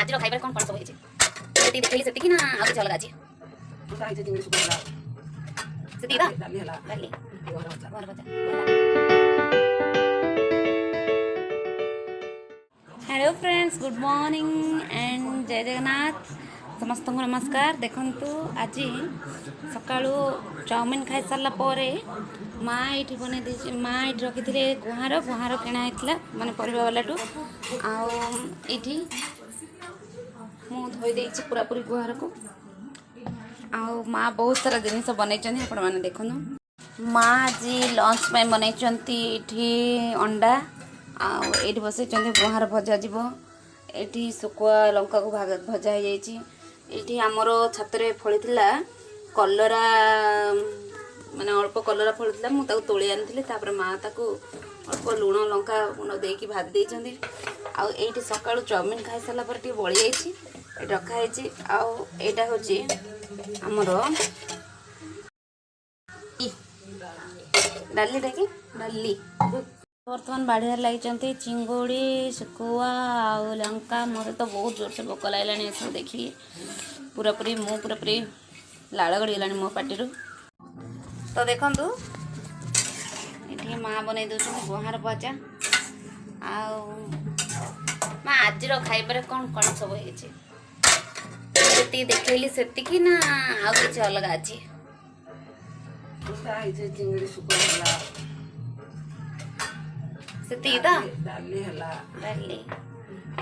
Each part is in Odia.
ଆଜିର ଖାଇବାରେ କ'ଣ କ'ଣ ସବୁ ହେଇଛି? ଯେତିକି ଦେଖେଇଲି ସେତିକି ନା ଆଉ କିଛି ଅଲଗା ଅଛି? ହେଇଛି ଚିଙ୍ଗୁଡ଼ି ଶୁଖୁଆ ହେଲା। ସେତିକି ତ? ଡାଲି ହେଲା। ଡାଲି। ଗୁଆଁର ଭଜା। ଗୁଆଁର ଭଜା। Hello friends, good morning and Jay Jagannath. ସମସ୍ତଙ୍କୁ ନମସ୍କାର। ଦେଖନ୍ତୁ, ଆଜି ସକାଳୁ ଚାଉମିନ ଖାଇସାରିଲା ପରେ ମା ଏଇଠି ବନେଇ ଦେଇଛି। ମା ଏଇଠି ରଖିଥିଲେ ଗୁହାଁର। ଗୁହାଁର କିଣା ହେଇଥିଲା ମାନେ ପରିବା ବାଲାଠୁ। ଆଉ ଏଇଠି ମୁଁ ଧୋଇ ଦେଇଛି ପୁରାପୁରି ଗୁହାରକୁ। ଆଉ ମା ବହୁତ ସାରା ଜିନିଷ ବନେଇଛନ୍ତି, ଆପଣମାନେ ଦେଖନ୍ତୁ। ମା ଆଜି ଲଞ୍ଚ ପାଇଁ ବନେଇଛନ୍ତି ଏଇଠି ଅଣ୍ଡା, ଆଉ ଏଇଠି ବସେଇଛନ୍ତି ଗୁହାଁର ଭଜା ଯିବ। ଏଇଠି ଶୁଖୁଆ ଲଙ୍କାକୁ ଭଜା ହେଇଯାଇଛି। ଏଇଠି ଆମର ଛାତରେ ଫଳିଥିଲା କଲରା, ମାନେ ଅଳ୍ପ କଲରା ଫଳିଥିଲା, ମୁଁ ତାକୁ ତୋଳି ଆଣିଥିଲି। ତାପରେ ମା ତାକୁ ଅଳ୍ପ ଲୁଣ ଲଙ୍କା ଗୁଣ୍ଡ ଦେଇକି ଭାଜି ଦେଇଛନ୍ତି। ଆଉ ଏଇଠି ସକାଳୁ ଚାଉମିନ ଖାଇସାରିଲା ପରେ ଟିକେ ବଳି ଯାଇଛି, ଏଇଠି ରଖାହେଇଛି। ଆଉ ଏଇଟା ହେଉଛି ଆମର ଡାଲିଟା କି ଡାଲି। ବର୍ତ୍ତମାନ ବାଢ଼ିବାରେ ଲାଗିଛନ୍ତି ଚିଙ୍ଗୁଡ଼ି, ଶୁଖୁଆ ଆଉ ଲଙ୍କା। ମୋତେ ତ ବହୁତ ଜୋରସେ ଭୋକ ଲାଗିଲାଣି ଏସବୁ ଦେଖିକି। ପୁରାପୁରି ମୁଁ ପୁରାପୁରି ଲାଳ ଗଡ଼ିଗଲାଣି ମୋ ପାଟିରୁ। ତ ଦେଖନ୍ତୁ, ଏଠି ମା ବନେଇ ଦେଉଛନ୍ତି ଗୁହାଁର ଭଜା। ଆଉ ମା, ଆଜିର ଖାଇବାରେ କ'ଣ କ'ଣ ସବୁ ହେଇଛି? ଯେତିକି ଦେଖେଇଲି ସେତିକି ନା ଆଉ କିଛି ଅଲଗା ଅଛି? ହେଇଛି ଚିଙ୍ଗୁଡ଼ି ଶୁଖୁଆ ହେଲା। ସେତିକି ତ? ଡାଲି ହେଲା। ଡାଲି।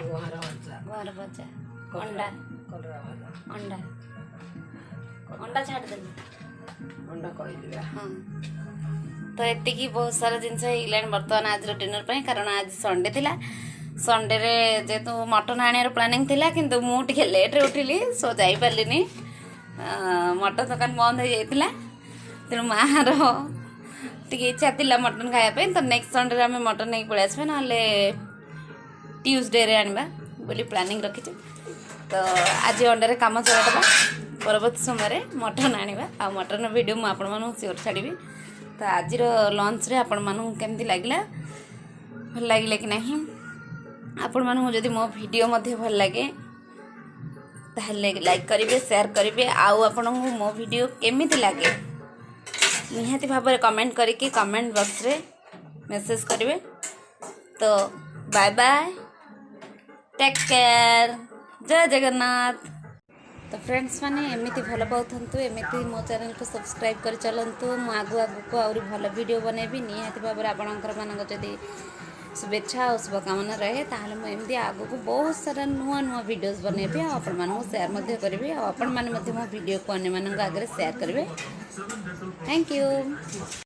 ଗୁଆଁର ଭଜା। ଗୁଆଁର ଭଜା, ଅଣ୍ଡା। କଲରା ଭଜା। ଅଣ୍ଡା, ଅଣ୍ଡା ଛାଡ଼ିଦେଲି। ଅଣ୍ଡା କହିଲି ବା। ହଁ, ତ ଏତିକି ବହୁତ ସାରା ଜିନିଷ ହେଇଗଲାଣି ବର୍ତ୍ତମାନ ଆଜିର ଡିନର ପାଇଁ, କାରଣ ଆଜି ସଣ୍ଡେ ଥିଲା। ସଣ୍ଡେରେ ଯେହେତୁ ମଟନ୍ ଆଣିବାର ପ୍ଲାନିଂ ଥିଲା, କିନ୍ତୁ ମୁଁ ଟିକେ ଲେଟ୍ରେ ଉଠିଲି, ସୋ ଯାଇପାରିଲିନି। ମଟନ୍ ଦୋକାନ ବନ୍ଦ ହେଇଯାଇଥିଲା। ତେଣୁ ମାଆର ଟିକେ ଇଚ୍ଛା ଥିଲା ମଟନ୍ ଖାଇବା ପାଇଁ, ତ ନେକ୍ସଟ ସଣ୍ଡେରେ ଆମେ ମଟନ୍ ନେଇକି ପଳେଇ ଆସିବା, ନହେଲେ ଟ୍ୟୁଜଡେରେ ଆଣିବା ବୋଲି ପ୍ଲାନିଂ ରଖିଛୁ। ତ ଆଜି ଅଣ୍ଡାରେ କାମ ଚଳାଇଦେବା, ପରବର୍ତ୍ତୀ ସମୟରେ ମଟନ୍ ଆଣିବା। ଆଉ ମଟନ୍ର ଭିଡ଼ିଓ ମୁଁ ଆପଣମାନଙ୍କୁ ସିଓର ଛାଡ଼ିବି। ତ ଆଜିର ଲଞ୍ଚରେ ଆପଣମାନଙ୍କୁ କେମିତି ଲାଗିଲା, ଭଲ ଲାଗିଲା କି ନାହିଁ? ଆପଣମାନଙ୍କୁ ଯଦି ମୋ ଭିଡ଼ିଓ ମଧ୍ୟ ଭଲ ଲାଗେ, ତାହେଲେ ଲାଇକ୍ କରିବେ, ସେୟାର କରିବେ। ଆଉ ଆପଣଙ୍କୁ ମୋ ଭିଡ଼ିଓ କେମିତି ଲାଗେ, ନିହାତି ଭାବରେ କମେଣ୍ଟ କରିକି କମେଣ୍ଟ ବକ୍ସରେ ମେସେଜ କରିବେ। ତ ବାଏ ବାଏ, ଟେକ୍ କେୟାର, ଜୟ ଜଗନ୍ନାଥ। ତ ଫ୍ରେଣ୍ଡସ୍ ମାନେ, ଏମିତି ଭଲ ପାଉଥାନ୍ତୁ, ଏମିତି ମୋ ଚ୍ୟାନେଲକୁ ସବସ୍କ୍ରାଇବ୍ କରି ଚାଲନ୍ତୁ। ମୁଁ ଆଗକୁ ଆଗକୁ ଆହୁରି ଭଲ ଭିଡ଼ିଓ ବନେଇବି ନିହାତି ଭାବରେ। ଆପଣଙ୍କର ମାନଙ୍କ ଯଦି ଶୁଭେଚ୍ଛା ଆଉ ଶୁଭକାମନା ରହେ, ତାହେଲେ ମୁଁ ଏମିତି ଆଗକୁ ବହୁତ ସାରା ନୂଆ ନୂଆ ଭିଡ଼ିଓସ୍ ବନେଇବି ଆଉ ଆପଣମାନଙ୍କୁ ସେୟାର ମଧ୍ୟ କରିବି। ଆଉ ଆପଣମାନେ ମଧ୍ୟ ମୋ ଭିଡ଼ିଓକୁ ଅନ୍ୟମାନଙ୍କ ଆଗରେ ସେୟାର କରିବେ। Thank you.